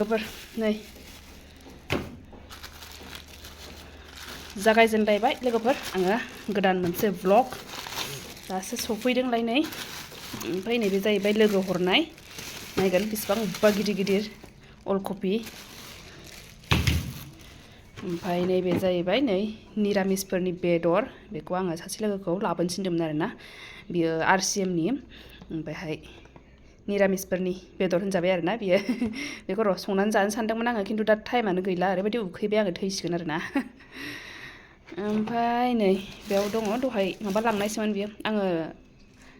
नै जागायजेनलायबाय लोगोफोर आङो गोदान मोनसे ब्लग दासो सफैदोंलाय नै ओमफ्राय नैबे जाहैबाय लोगो हरनाय नायगोन बेसेबांबा गिदिर गिदिर अलकपि ओमफ्राय नैबे जाहैबाय नै निरामिसफोरनि बेदर बेखौ आङो सासे लोगोखौ लाबोनो थिनदोंमोन आरोना बियो RCMनि ओमफ्रायहाय निरामिसफोरनि बेदर होनजाबाय आरोना बियो बेखौ र' संनानै जानो सानदोंमोन आङो खिन्थु दा टाइमानो गैला ओरैबायदि उखैबाय आङो थैसिगोन आरोना ओमफ्राय नै बेयाव दङ दहाय माबा लांनायसोमोन बियो आङो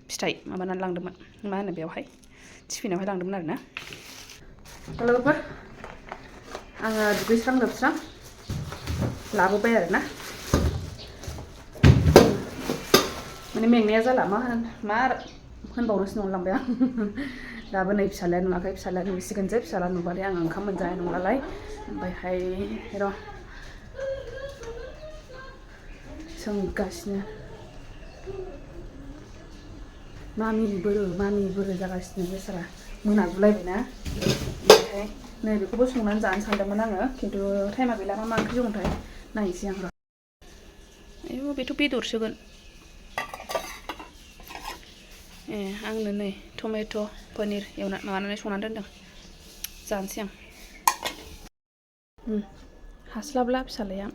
फिथाइ माबानानै लांदोंमोन मा होनो बेयावहाय टिफिनावहाय लांदोंमोन आरोना लोगोफोर आङो दुगैस्रां लोबस्रां लाबोबाय आरोना माने मेंनाया जाला मा होनबावनोसो नंलांबाय आं दाबो नै फिसालाया नुवाखै फिसालाया नुसिगोनसो फिसाला नुबाथाय आं ओंखाम मोनजानाय नंलालाय ओमफ्रायहाय र' सोंगासिनो मामि बोरो जागासिनो बेसारा मोनागुलायबायना ओमफ्राय नै बेखौबो संनानै जानो सानदोंमोन आङो खिन्थु टाइमा गैला मा ओंख्रि दंथाय नायनोसै आं र' आयौ बेथ' बेदरसोगोन आंनो नै टमेट' पनिर माबानानै संनानै दोनदों जानोसै आं हास्लाबला फिसालाया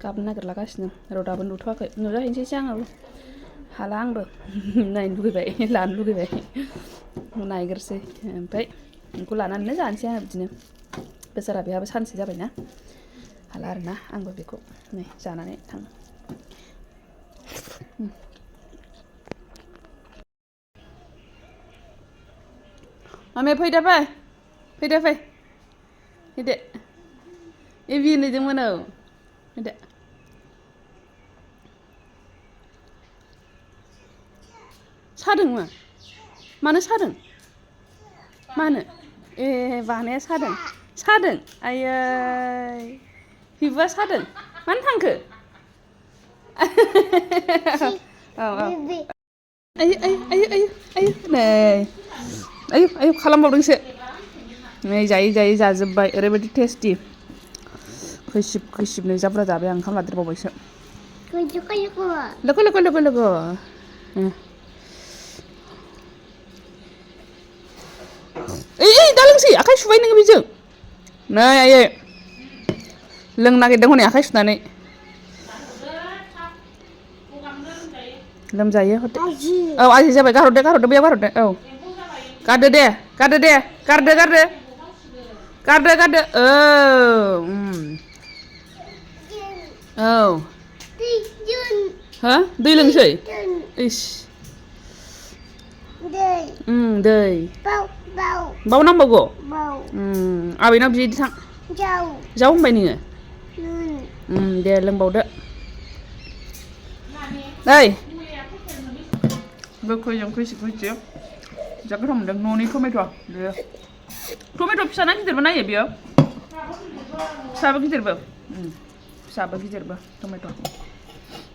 गाबनो नागिरलागासिनो र' दाबो नुथ'वाखै नुजाहैनोसैसो आङो हाला आंबो नायनो लुगैबाय लानो लुगैबाय नायग्रोसै ओमफ्राय बेखौ लानानैनो जानोसै आङो बिदिनो बेसारा बेहाबो सानसे जाबायना हाला आरोना आंबो बेखौ नै जानानै थां मामे फैदो फै फैदो एबि होनदोंमोन औ फैदो सादोंमोन मानो सादों मानो बानाया सादों आयै बिबुआ सादों मानो थांखो औ आयु नै आयु खालामबावदोंसो नै जायै जाजोब्बाय ओरैबायदि टेस्टि खैसिब नै जाब्रा जाबाय आं ओंखाम लादेरबावबायसो लोगो ओइ दा लोंसै आखाइ सुबाय नोङो बेजों नै आयै लोंनो नागिरदों हनै आखाइ सुनानै लोमजायो औ आजि जाबाय गारहरदो बैयाव गारहरदो औ गारदो दे गारदो औ हो दै लोंसै इस दै बाव नांबावगौ आबैनाव बिदि थां जाव होनबाय नोङो दे लोंबावदो ओइ गोखैजों खैसिब जा गोथाव मोनदों न'नि टमेट' बेयो टमेट' फिसाना गिदिरबो नायो बियो फिसाबो गिदिरबो टमेट'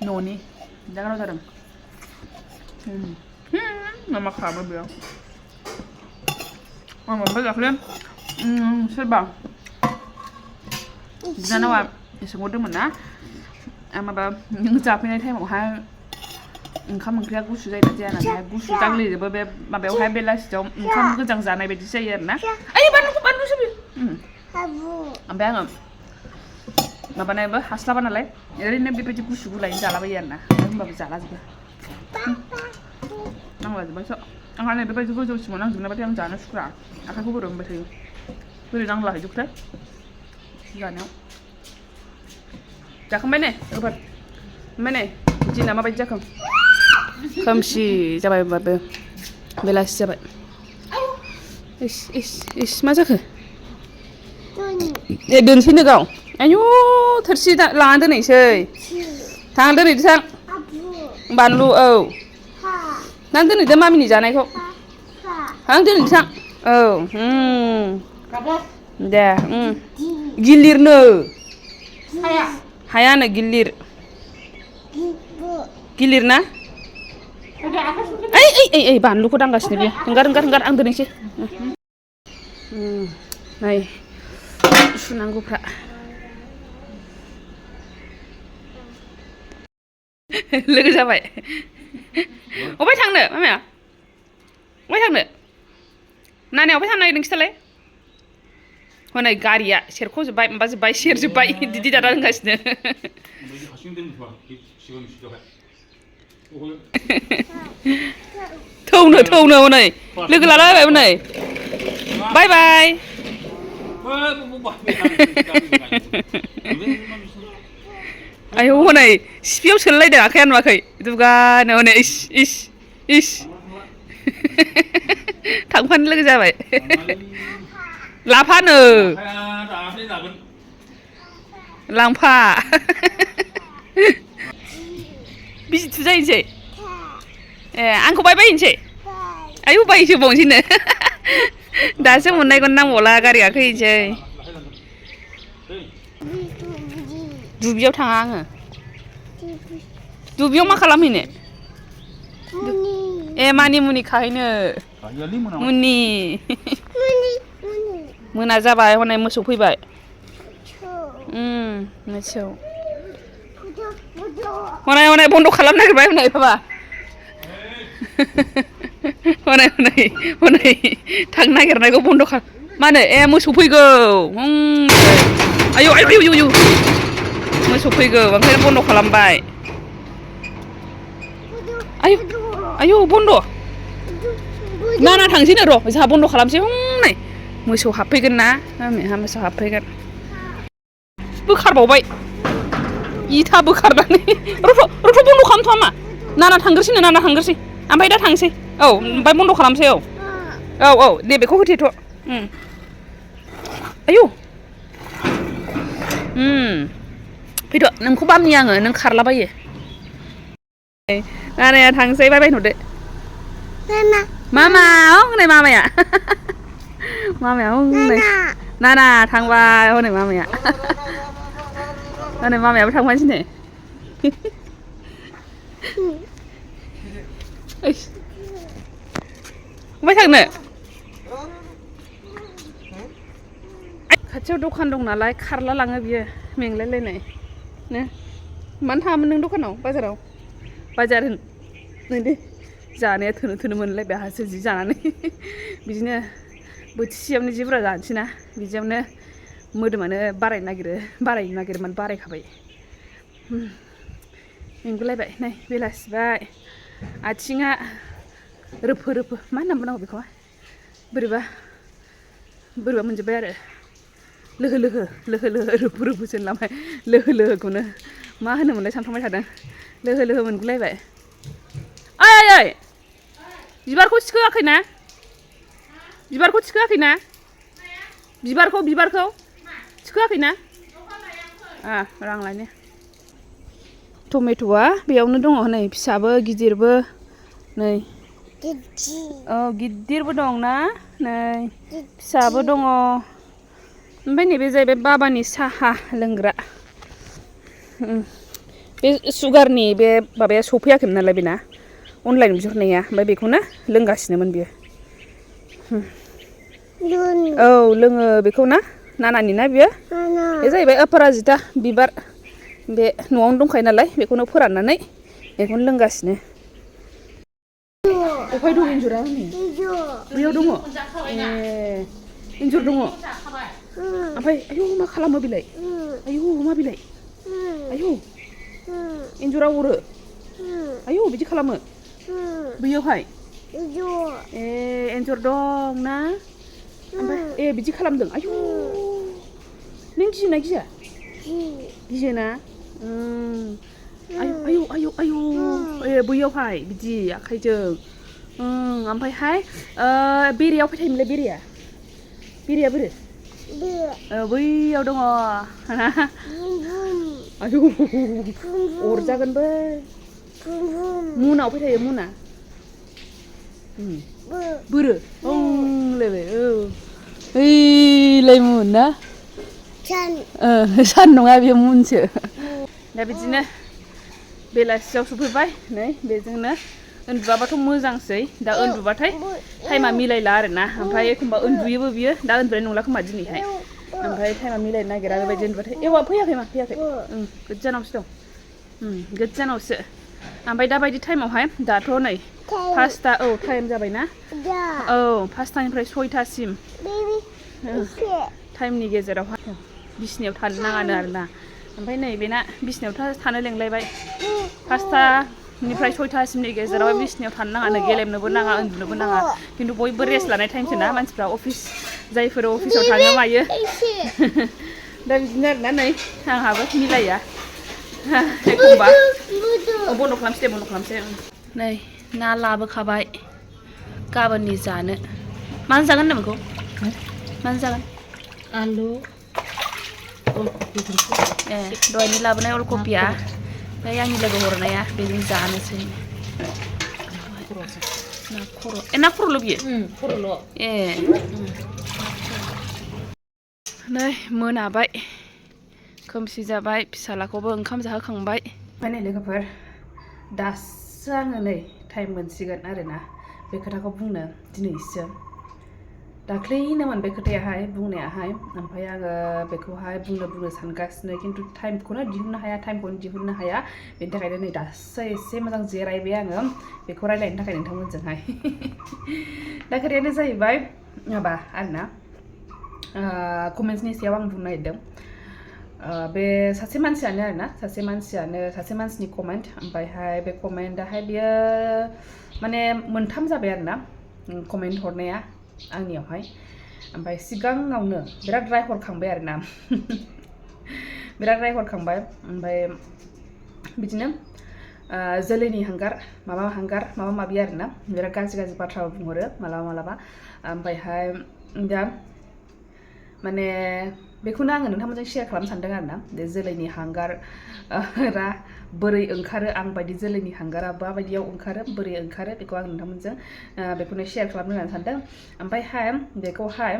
न'नि जा गोथाव जादों मा खालामो बेयाव ओमफ्राय दाख्लै सोरबा बिनानावा सोंहरदोंमोन ना माबा नों जाफैनाय टाइमावहाय ओंखाम ओंख्रिया गुसु जायोना जाया होननानै गुसु जाग्लिजोबो बे माबायावहाय बेलासियाव ओंखाम गोजां जानाय बायदि जायो आरोना आइ बानलुसो बे ओमफ्राय आङो माबानायबो हास्लाबा नालाय ओरैनो बेबायदि गुसु गुलायैनो जालाबायो आरोना होमबाबो जालाजोबो नांलाजोब्बायसो आंहा नै बेबायदि गोजौसिमाव नांजोबनायबाथाय आं जानो सुखुवा आखाइखौ बोरै मोनबाय थायो बोरै नांला हैजोबखोथाय जानायाव जाखांबाय ने ओमफ्राय नै दिना माबायदि जाखो खोमसि जाबाय होनबाबो बेलासि जाबाय इस मा जाखो दोनसैनो गाव आयु थोरसि लानानै दोनहैसै थां दोनहैदो थां बानलु औ थां दोनहैदो मामिनि जानायखौ थां दोनहैदो थां औ दे गिलिरनो हायानो गिलिर ना ओइ बानलुखौ दांगासिनो बे हंगार आं दोननोसै नै सुनांगौफ्रा लोगो जाबाय अबाय थांनो मामाया अबाय थांनो नानिया अबाय थांनो नागिरदों खिथालाय हनै गारिया सेरख'जोब्बाय माबाजोब्बाय सेरजोब्बाय दिदि दादा होनगासिनो थौनो हनै लोगो लालाबाय हनै बाय बाय आयौ हनै सिपियाव सोलायलायदों आखाइया नुवाखै दुगानो हनै इस थांफानो लोगो जाबाय लाफानो लांफा बिजि थुजाहैनोसै ए आंखौ बायनोसै आयौ बायसो बावनोसैनो दासो मोननायखौनो नांबावला गारि गाखोहैनोसै दुब्लियाव थाङा आङो दुब्लियाव मा खालामहैनो ए मानि मुनि खाहैनो मुनि मोना जाबाय हनै मोसौ फैबाय मोसौ हनै बन्द' खालामनो नागिरबाय हनै बाबा हनै थांनो नागिरनायखौ बन्द' खालाम मा होनो ए मोसौ फैगौ आयौ मोसौ फैगौ ओंखायनो बन्द' खालामबाय आयौ बन्द' ना थांसैनो र' जोंहा बन्द' खालामसै हनै मोसौ हाबफैगोन ना मोसौ हाबफैगोन बोखारबावबाय इथा बोखारनानै रथ' बन्द' खालामथ'वा मा नाना थांग्रोसै ओमफ्राय दा थांसै औ ओमफ्राय बन्द' खालामसै औ दे बेखौ होथेथ' आयौ फैथ' नोंखौ बामनि आङो नों खारलाबायो नानाया थांसै बायनोदो मामा हनै मामाया हनै नाना थांबाय हनै मामायाबो थांफानोसै नै अबाय थांनो खाथियाव दखान दं नालाय खारला लाङो बियो मेंलायलायनाय नो मानो थाङामोन नों दखानाव बाजार होनदो जानाया थोनो मोनलायबाय आहासो जि जानानै बिदिनो बोथिसेयावनो जि बुरजा जानोसै ना बिदियावनो मोदोमानो बारायनो नागिरो माने बारायखाबाय मेंगुलायबाय नै बेलासिबाय आथिङा रोफो मा होनना बुंनांगौ बेखौ बोरैबा मोनजोब्बाय आरो लोहो रोफोसो होनलांबाय लोहोखौनो मा होनोमोनलाय सानफ्लांबाय थादों लोहो मोनगुलायबाय ओइ बिबारखौ थिखोआखैना बिबारखौ थिखोआखैना रां लायनो टमेट'आ बेयावनो दङ नै फिसाबो गिदिरबो नै गिदिरबो दं ना नै फिसाबो दङ ओमफ्राय नैबे जाहैबाय बाबानि साहा लोंग्रा बे सुगारनि बे माबाया सफैयाखैमोन नालाय बेना अनलाइन बिहरनाया ओमफ्राय बेखौनो लोंगासिनोमोन बियो औ लोङो बेखौ ना नानानि ना बियो बे जाहैबाय अपराजिता बिबार बे न'आवनो दंखायो नालाय बेखौनो फोराननानै बेखौनो लोंगासिनो अफाय दं एन्जरा बैयाव दङ एन्जर दङ ओमफ्राय आयौ मा खालामो बिलाय आयौ मा बिलाय आयौ एन्जरा अरो आयौ बिदि खालामो बैयावहाय एन्जर दं ना ओमफ्राय बिदि खालामदों आयौ नों गियोना गिया गियोना आयौ बैयावहाय बिदि आखाइजों ओमफ्रायहाय बेरेया अफाय थायोमोनलाय बेरेया बोरो बैयाव दङ आयौ अरजागोनबो मुना अफाय थायो मुना बोरो लायबाय ओइलाय मुन ना सान नङा बेयो मुनसो दा बिदिनो बेलासियाव सफैबाय नै बेजोंनो उन्दुआबाथ' मोजांसै दा उन्दुबाथाय टाइमा मिलायला आरोना ओमफ्राय एखमबा उन्दुयोबो बियो दा उन्दुनाय नंला खोमा दिनैहाय ओमफ्राय टाइमा मिलायनो नागिरा बेबायदि होनबाथाय एवा फैयाखै मा फैयाखै गोजानावसो दं गोजानावसो ओमफ्राय दाबायदि टाइमावहाय दाथ' नै 5टा टाइम जाबायना 5टानिफ्राय 6टासिम टाइमनि गेजेरावहाय बिसिनायाव थानो नाङानो आरोना ओमफ्राय नै बेना बिसिनायाव थानो लेंलायबाय 5टानिफ्राय 6टासिमनि गेजेराव बिसिनायाव थानो नाङानो गेलेनोबो नाङा उन्दुनोबो नाङा खिन्थु बयबो रेस्ट लानाय टाइमसो ना मानसिफ्रा अफिस जायफोर अफिसाव थाङो मायो दा बिदिनो आरोना नै आंहाबो मिलाया एखमबा बन्द' खालामसै दे बन्द' खालामसै नै ना लाबोखाबाय गाबोननि जानो मानो जागोन होनदों बेखौ मानो जागोन आलु दहायनि लाबोनाय अलकबिया ओमफ्राय आंनि लोगो हरनाया बेजों जानोसै ना खर' ना खर'ल' बियो खर'ल' नै मोनाबाय खोमसि जाबाय फिसालाखौबो ओंखाम जाहोखांबाय ओमफ्राय नै लोगोफोर दासो आङो नै टाइम मोनसिगोन आरोना बे खोथाखौ बुंनो दिनैसो दाख्लैनोमोन बे खोथायाहाय बुंनायाहाय ओमफ्राय आङो बेखौहाय बुंनो सानगासिनो खिन्थु टाइमखौनो दिहुननो हाया बेनि थाखायनो नै दासो एसे मोजां जिरायबाय आङो बेखौ रायलायनो थाखाय नोंथांमोनजोंहाय दा खोथायानो जाहैबाय माबा आरोना कमेन्ट्सनि सायाव आं बुंनो नागिरदों बे सासे मानसियानो आरोना सासे मानसिनि कमेन्ट ओमफ्रायहाय बे कमेन्टआहाय बियो माने मोनथाम जाबाय आरोना कमेन्ट हरनाया आंनियावहाय ओमफ्राय सिगाङावनो बिराद रायहरखांबाय आरोना बिराद रायहरखांबाय ओमफ्राय बिदिनो जोलैनि हांगार माबा माबि आरोना बिराद गाज्रि बाथ्रा बुंहरो मालाबा ओमफ्रायहाय दा माने बेखौनो आङो नोंथांमोनजों शेयार खालामनो सानदों आरोना बे जोलैनि हांगारा बोरै ओंखारो आं बायदि जोलैनि हांगारा माबायदियाव ओंखारो बोरै ओंखारो बेखौ आं नोंथांमोनजों बेखौनो शेयार खालामनो होननानै सानदों ओमफ्रायहाय बेखौहाय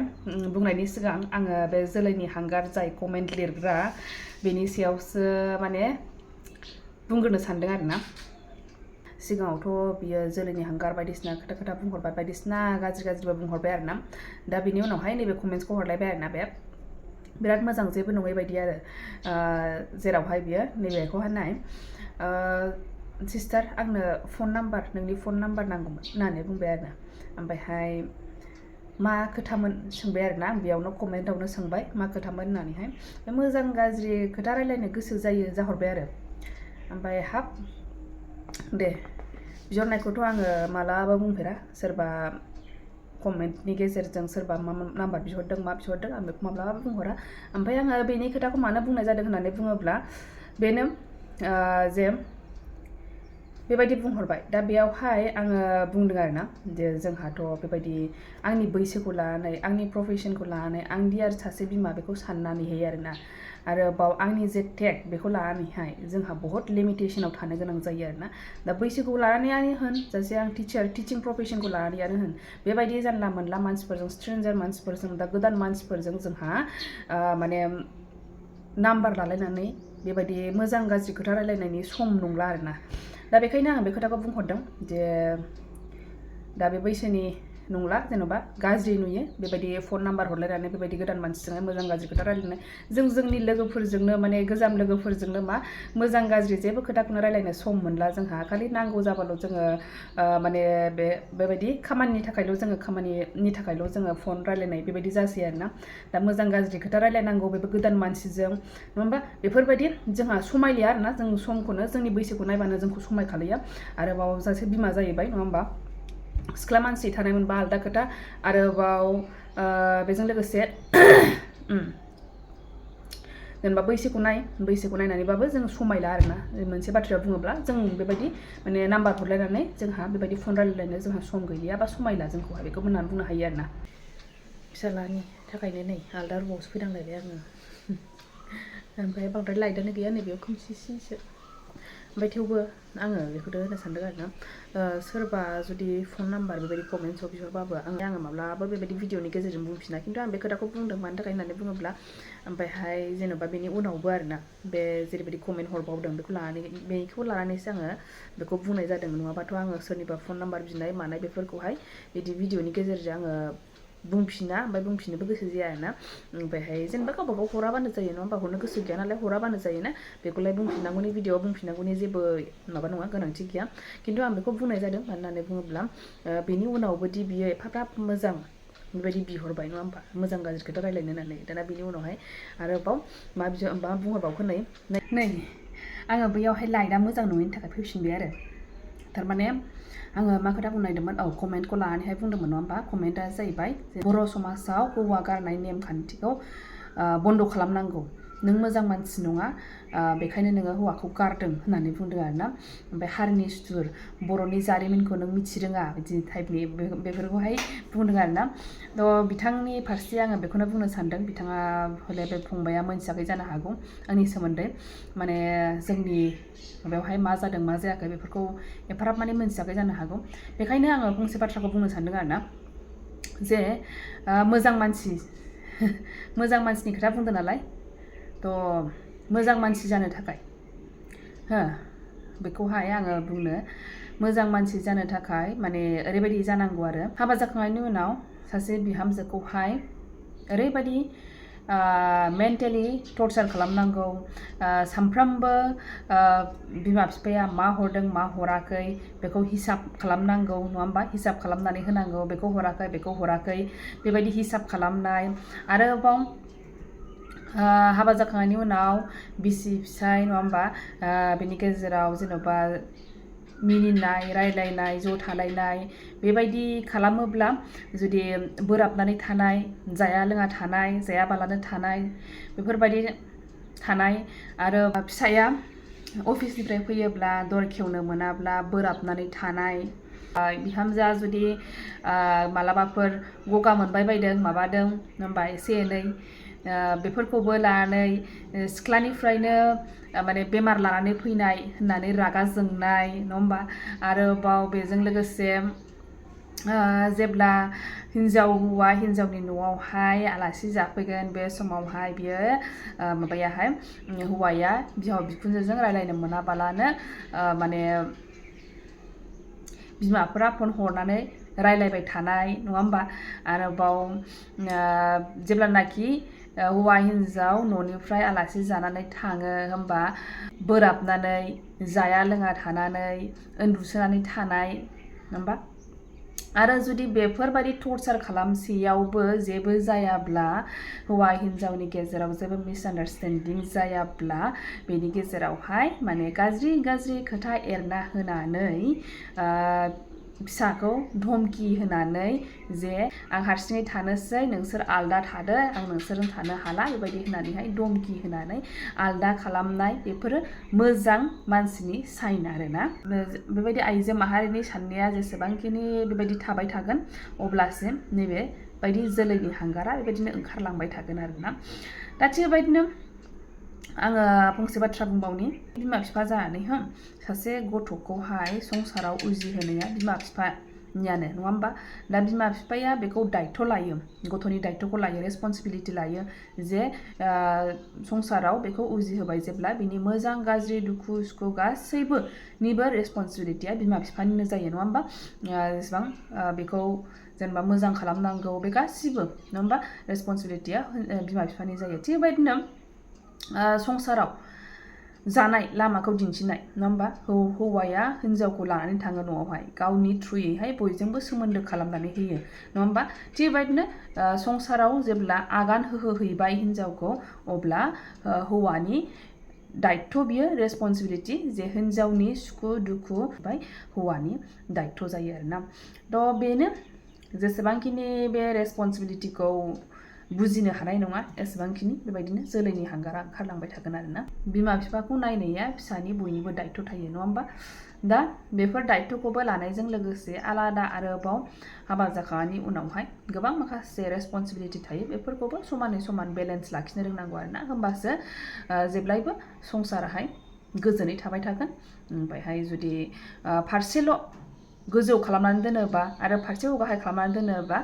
बुंनायनि सिगां आङो बे जोलैनि हांगार जाय कमेन्ट लिरग्रा बेनि सायावसो माने बुंग्रोनो सानदों आरोना सिगाङावथ' बियो जोलैनि हांगार बायदिसिना खोथा बुंहरबाय बायदिसिना गाज्रिबो बुंहरबाय आरोना दा बिनि उनावहाय नैबे कमेन्ट्सखौ हरलायबाय आरोना बे बिराद मोजां जेबो नङै बायदि आरो जेरावहाय बियो नैबेखौहाय नाय सिस्टार आंनो नोंनि फन नाम्बार नांगौमोन होननानै बुंबाय आरोना ओमफ्रायहाय मा खोथामोन सोंबाय आरोना बेयावनो कमेन्टआवनो सोंबाय मा खोथामोन होननानैहाय मोजां गाज्रि खोथा रायलायनो गोसो जाहरबाय आरो ओमफ्राय हाब दे बिहरनायखौथ' आङो मालाबा बुंफेरा सोरबा कमेन्टनि गेजेरजों सोरबा मा नाम्बार बिहरदों मा बिहरदों आं बेखौ माब्लाबाबो बुंहरा ओमफ्राय आङो बेनि खोथाखौ मानो बुंनाय जादों होननानै बुङोब्ला बेनो जे बेबायदि बुंहरबाय दा बेयावहाय आङो बुंदों आरोना जे जोंहाथ' बेबायदि आंनि बैसोखौ लानानै आंनि प्रफेसनखौ लानानै आंदि आरो सासे बिमा बेखौ साननानैहाय आरोना आरो बाव आंनि जे टेग बेखौ लानानैहाय जोंहा बहुत लिमिटेसनाव थानो गोनां जायो आरोना दा बैसोखौ लानानै होन जासे आं टिचिं प्रफेसनखौ लानानैयानो होन बेबायदि जानला मोनला मानसिफोरजों स्ट्रेन्जार मानसिफोरजों दा गोदान मानसिफोरजों जोंहा माने नाम्बार लालायनानै बेबायदि मोजां गाज्रि खोथा रायलायनायनि सम नंला आरोना दा बेखायनो आं बे खोथाखौ बुंहरदों जे दा बे बैसोनि नंला जेन'बा गाज्रि नुयो बेबायदि फन नाम्बार हरलायनानै बेबायदि गोदान मानसिजोंहाय मोजां गाज्रि खोथा रायलायनाय जोंनि लोगोफोरजोंनो माने गोजाम लोगोफोरजोंनो मा मोजां गाज्रि जेबो खोथाखौनो रायलायनो सम मोनला जोंहा खालि नांगौ जाबाल' जोङो माने बेबायदि खामानिनि थाखायल' जोङो फन रायलायनाय बेबायदि जासै आरोना दा मोजां गाज्रि खोथा रायलायनांगौ बेबो गोदान मानसिजों नङा होमबा बेफोरबायदि जोंहा समायलिया आरोना जों समखौनो जोंनि बैसोखौ नायबानो जोंखौ समायखालिया आरोबाव सासे बिमा जाहैबाय नङा होमबा सिख्ला मानसि थानायमोनबा आलदा खोथा आरोबाव बेजों लोगोसे जेनेबा बैसोखौ नायनानैबाबो जों समायला आरोना मोनसे बाथ्रायाव बुङोब्ला जों बेबायदि माने नाम्बार हरलायनानै जोंहा बेबायदि फन रायलायनो जोंहा सम गैलिया बा समायला जोंखौहाय बेखौ होननानै बुंनो हायो आरोना फिसालानि थाखायनो नै आलदा रुमावसो फैनांलायबाय आङो ओमफ्राय बांद्राय लाइटआनो गैया नैबेयाव खोमसिसो ओमफ्राय थेवबो आङो बेखौनो होनो सानदों आरोना सोरबा जुदि फन नाम्बार बेबायदि कमेन्ट्सआव बिहरबाबो आङो माब्लाबा बेबायदि भिडिअनि गेजेरजों बुंफिना खिन्थु आं बे खोथाखौ बुंदों मानि थाखाय होननानै बुङोब्ला ओमफ्रायहाय जेन'बा बेनि उनावबो आरोना बे जेरैबायदि कमेन्ट हरबावदों बेखौ लानानैसो आङो बेखौ बुंनाय जादों नङाबाथ' आङो सोरनिबा फन नाम्बार बिनाय मानाय बेफोरखौहाय बिदि भिडिअनि गेजेरजों आङो बुंफिना ओमफ्राय बुंफिननोबो गोसो जाया आरोना ओमफ्रायहाय जेनेबा गावबा गाव हराबानो जायो नङा होमबा हरनो गोसो गैया नालाय हराबानो जायोना बेखौलाय बुंफिननांगौनि भिडिअ'आव बुंफिननांगौनि जेबो माबा नङा गोनांथि गैया खिन्थु आं बेखौ बुंनाय जादों मानो होननानै बुङोब्ला बेनि उनावबोदि बियो एफाग्राब मोजां बेबायदि बिहरबाय नङा होमबा मोजां गाज्रि खोथा रायलायनो होननानै दाना बिनि उनावहाय आरोबाव मा बुंहरबावखो नै आङो बैयावहाय लाइटआ मोजां नङैनि थाखाय फैफिनबाय आरो थारमाने आङो मा खोथा बुंनो नागिरदोंमोन कमेन्टखौ लानानैहाय बुंदोंमोन नङा होमबा कमेन्टआ जाहैबाय बर' समाजाव हौवा गारनाय नेमखान्थिखौ बन्द' खालामनांगौ नों मोजां मानसि नङा बेखायनो नोङो हौवाखौ गारदों होननानै बुंदों आरोना ओमफ्राय हारिनि सुथुर बर'नि जारिमिनखौ नों मिथिरोङा बिदि टाइपनि बेफोरखौहाय बुंदों आरोना थ' बिथांनि फारसे आङो बेखौनो बुंनो सानदों बिथाङा हले बे फंबाया मोनथियाखै जानो हागौ आंनि सोमोन्दै माने जोंनि माबायावहाय मा जादों मा जायाखै बेफोरखौ एफाराब माने मोनथियाखै जानो हागौ बेखायनो आङो फंसे बाथ्राखौ बुंनो सानदों आरोना जे मोजां मानसिनि खोथा बुंदों नालाय थ' मोजां मानसि जानो थाखाय बेखौहाय आङो बुंनो मोजां मानसि जानो थाखाय माने ओरैबायदि जानांगौ आरो हाबा जाखांनायनि उनाव सासे बिहामजोखौहाय ओरैबायदि मेन्टेलि टर्चार खालामनांगौ सानफ्रामबो बिमा बिफाया मा हरदों मा हराखै बेखौ हिसाब खालामनांगौ नङा होमबा हिसाब खालामनानै होनांगौ बेखौ हराखै बेबायदि हिसाब खालामनाय आरोबाव हाबा जाखांनायनि उनाव बिसि फिसाय नङा होमबा बेनि गेजेराव जेन'बा मिनिनाय रायलायनाय ज' थालायनाय बेबायदि खालामोब्ला जुदि बोराबनानै थानाय जाया लोङा थानाय जायाबालानो थानाय बेफोरबायदि थानाय आरो फिसाया अफिसनिफ्राय फैयोब्ला दर खेवनो मोनाब्ला बोराबनानै थानाय बिहामजोआ जुदि मालाबाफोर गगा मोनबाय बायदों माबादों होनबा एसे एनै बेफोरखौबो लानानै सिख्लानिफ्रायनो माने बेमार लानानै फैनाय होननानै रागा जोंनाय नङा होमबा आरोबाव बेजों लोगोसे जेब्ला हौवा हिन्जावनि न'आवहाय आलासि जाफैगोन बे समावहाय बियो माबायाहाय हौवाया बिहाव बिखुनजोजों रायलायनो मोनाबालानो माने बिमाफोरा फन हरनानै रायलायबाय थानाय नङा होमबा आरोबाव जेब्लानाखि हौवा हिन्जाव न'निफ्राय आलासि जानानै थाङो होमबा बोराबनानै जाया लोङा थानानै उन्दुसोनानै थानाय होमबा आरो जुदि बेफोरबायदि टर्चार खालामसेयावबो जेबो जायाब्ला हौवा हिन्जावनि गेजेराव जेबो मिसआन्डारस्टेन्डिं जायाब्ला बेनि गेजेरावहाय माने गाज्रि खोथा एरना होनानै फिसाखौ धमकि होनानै जे आं हारसिङै थानोसै नोंसोर आलदा थादो आं नोंसोरजों थानो हाला बेबायदि होनानैहाय धमकि होनानै आलदा खालामनाय बेफोरो मोजां मानसिनि साइन आरोना बेबायदि आइजो माहारिनि साननाया जेसेबांखिनि बेबायदि थाबाय थागोन अब्लासिम नैबे बायदि जोलैनि हांगारा बेबायदिनो ओंखारलांबाय थागोन आरोना दा थिग बेबायदिनो आङो फंसे बाथ्रा बुंबावनि बिमा बिफा जानानै सासे गथ'खौहाय संसाराव उजिहोनाया बिमा बिफानियानो नङा होमबा दा बिमा बिफाया बेखौ दायथ' लायो गथ'नि दायथ'खौ लायो रेसपन्सिबिलिटि लायो जे संसाराव बेखौ उजिहोबाय जेब्ला बिनि मोजां गाज्रि दुखु सुखु गासैबोनिबो रेसपन्सिबिलिटिया बिमा बिफानिनो जायो नङा होमबा जेसेबां बेखौ जेनेबा मोजां खालामनांगौ बे गासिबो नङा होमबा रेसपन्सिबिलिटिया बिमा बिफानि जायो थिग बेबायदिनो संसाराव जानाय लामाखौ दिन्थिनाय नङा होमबा हौवाया हिन्जावखौ लानानै थाङो न'आवहाय गावनि थ्रुयैहाय बयजोंबो सोमोन्दो खालामनानै होयो नङा होमबा थिग बेबायदिनो संसाराव जेब्ला आगान होहैबाय हिन्जावखौ अब्ला हौवानि दायथ' बियो रेसपन्सिबिलिटि जे हिन्जावनि सुखु दुखु ओमफ्राय हौवानि दायथ' जायो आरोना थ' बेनो जेसेबांखिनि बे रेसपन्सिबिलिटिखौ बुजिनो हानाय नङा एसेबांखिनि बेबायदिनो जोलैनि हांगारा ओंखारलांबाय थागोन आरोना बिमा बिफाखौ नायनाया फिसानि बयनिबो दायथ' थायो नङा होमबा दा बेफोर दायथ'खौबो लानायजों लोगोसे आलादा आरोबाव हाबा जाखांनायनि उनावहाय गोबां माखासे रेसपन्सिबिलिटि थायो बेफोरखौबो समानै समान बेलेन्स लाखिनो रोंनांगौ आरोना होमबासो जेब्लायबो संसाराहाय गोजोनै थाबाय थागोन ओमफ्रायहाय जुदि फारसेल' गोजौ खालामनानै दोनोबा आरो फारसेखौ गाहाय खालामनानै दोनोबा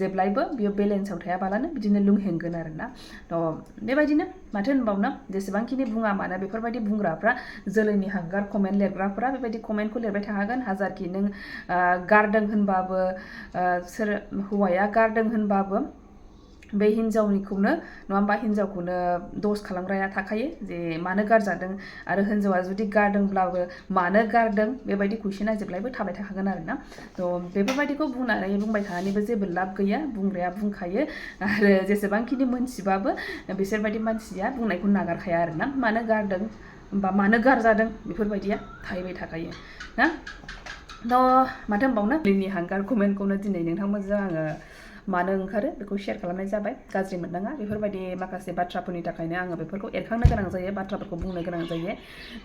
जेब्लायबो बियो बेलेन्सआव थायाबालानो बिदिनो लुंहेंगोन आरोना थ' बेबायदिनो माथो होनबावनो जेसेबांखिनि बुङा मानो बेफोरबायदि बुंग्राफ्रा जोलैनि हांगार कमेन्ट लिरग्राफ्रा बेबायदि कमेन्टखौ लिरबाय थाखागोन हाजारखि नों गारदों होनबाबो सोर हौवाया गारदों होनबाबो बे हिन्जावनिखौनो नङा होमबा हिन्जावखौनो दस खालामग्राया थाखायो जे मानो गारजादों आरो हिन्जावा जुदि गारदोंब्लाबो मानो गारदों बेबायदि कुइसना जेब्लायबो थाबाय थाखागोन आरोना थ' बेफोरबायदिखौ बुंबाय थानानैबो जेबो लाब गैया बुंग्राया बुंखायो आरो जेसेबांखिनि मोनथिबाबो बिसोरबायदि मानसिया बुंनायखौ नागारखाया आरोना मानो गारदों बा मानो गारजादों बेफोरबायदिया थाहैबाय थाखायो ना थ' माथो होनबावनो जोंनि हांगार कमेन्टखौनो दिनै नोंथांमोनजों आङो मानो ओंखारो बेखौ शेयार खालामनाय जाबाय गाज्रि मोननाङा बेफोरबायदि माखासे बाथ्राफोरनि थाखायनो आङो बेफोरखौ एरखांनो गोनां जायो बाथ्राफोरखौ बुंनो गोनां जायो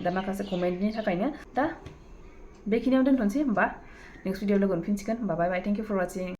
दा माखासे कमेन्टनि थाखायनो दा बेखिनियाव दोनथ'नोसै होमबा नेक्स्ट भिडिअ लोगो मोनफिनसिगोन होमबा बाय बाय थेंक इउ फर वाचिं